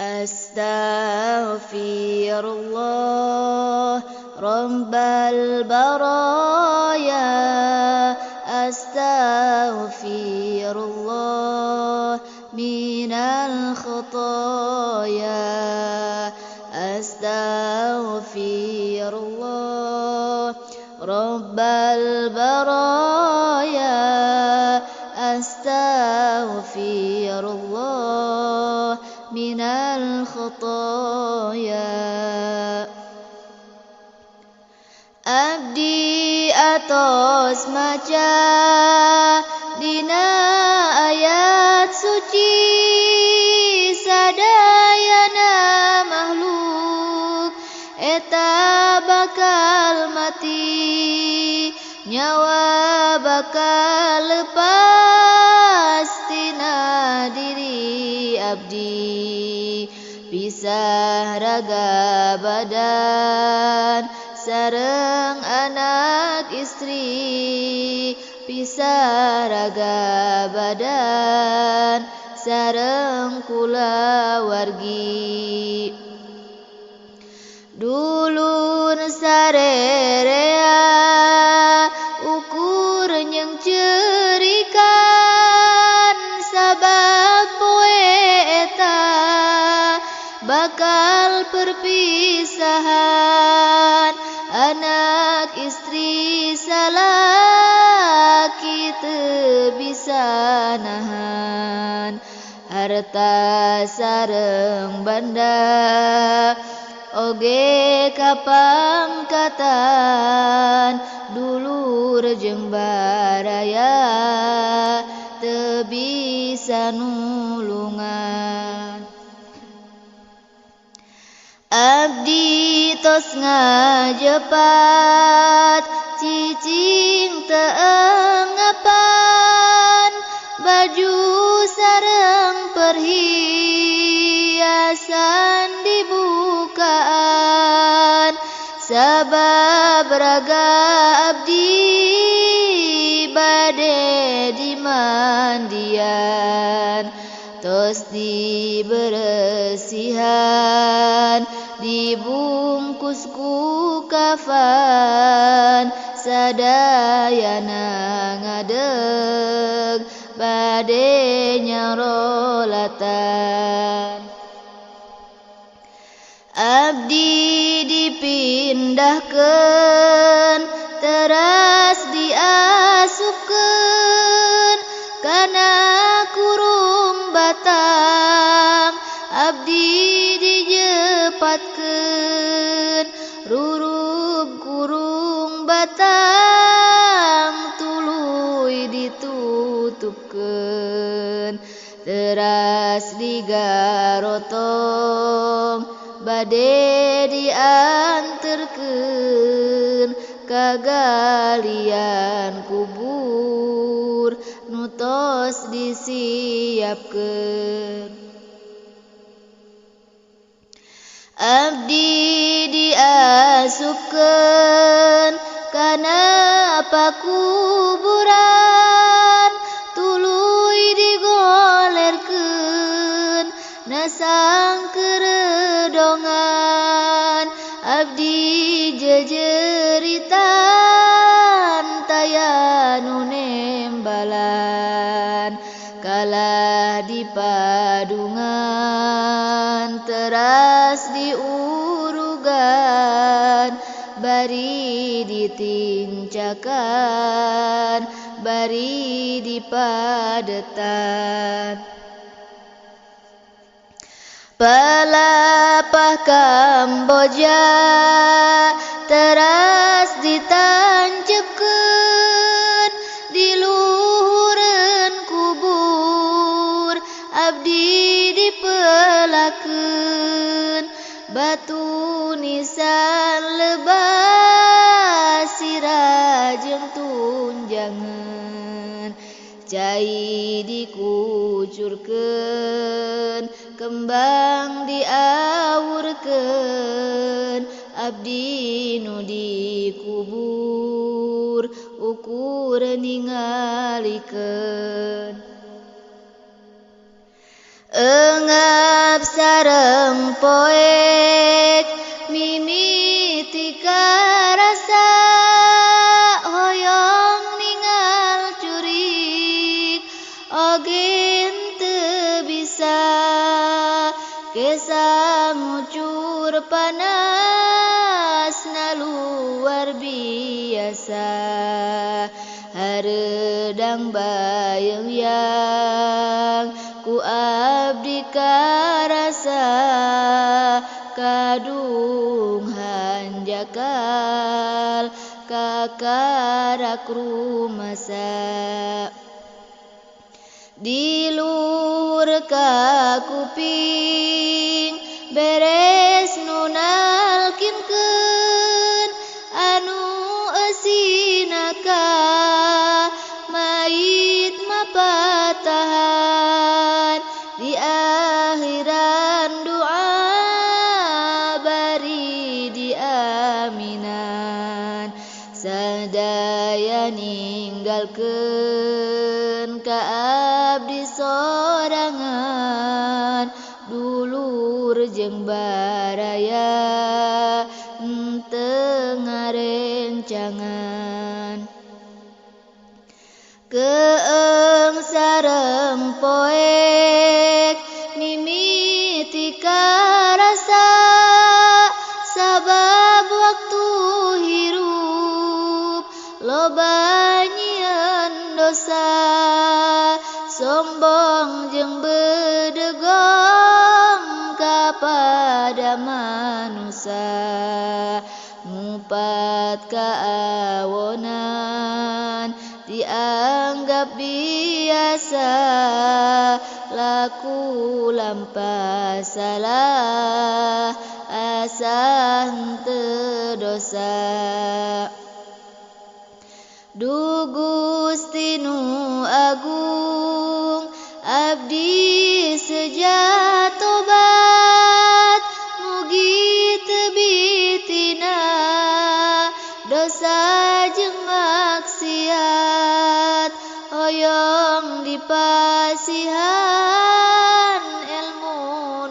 Astaghfirullah Rabbal baraya, astaghfirullah minal khotoya, astaghfirullah Rabbal baraya, astaghfirullah minal khotoya. Abdi atos maca dina ayat suci, sadayana makhluk eta bakal mati, nyawa bakal lepas tina diri abdi, pisah raga badan sareng anak istri, pisah raga badan sareng kulawargi. Dulur sarerea ukur nyeng cerikan, sabab poe eta bakal perpisahan, anak istri salaki teu bisa nahan, harta sareng banda oge kapangkatan, dulur jeung baraya teu bisa nulungan. Abdi tos ngajepat cicing teu ngapan, baju sareng perhiasan dibukaan, sabab raga abdi bade dimandian, tos diberesihan dibungkus ku kafan, sadayana ngadeg bade nyarolatan. Abdi dipindahkeun teras diasupkeun kana kurung batang, abdi dijepatkeun rurub kurung batang, tuluy ditutupkeun teras digarotong bade dianterkeun ka galian kubur nu tos disiapkeun. Abdi diasupkeun kana pakuburan, tuluy digolerkeun nasang keredongan, abdi jejeritan taya nu nembalan, kalah di padungan teras diurugan, bari ditincakan bari dipadetan. Palapah Kamboja teras ditancepkeun di luhureun kubur, abdi dipelakeun batu nisan lebah sirah jeung tunjangan, cai dikucurkeun kembang diawurkeun, abdi nu dikubur ukur ningalikeun. Engap sareng sareng poek mimiti karasa hoyong ningal curik oge henteu bisa kesa ngucur panasna luar biasa hareudang bayang yang ku abdi karasa kadung hanjakal kakarak rumasa di luhur ka kuping beres nu nalkinkeun anu eusina ka mayit mapatahan di akhiran doa bari diaminan sadaya ninggalkeun ka abdi sorangan dulur jeung baraya henteu ngarencangan keeng sareng poek mimiti karasa sabab waktu hirup loba nyieun dosa sombong jeung bedegong kapada manusa ngupat kaawonan dianggap biasa laku lampah salah asa henteu dosa. Duh Gusti nu agung abdi seja tobat mugi teu tina dosa jeung maksiat hoyong dipasihan ilmu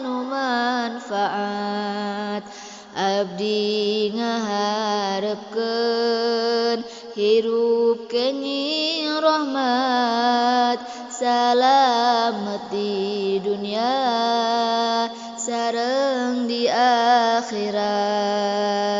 nu manfaat abdi ngaharepkeun hirup kenging rahmat salamet di dunia sareng di akhirat.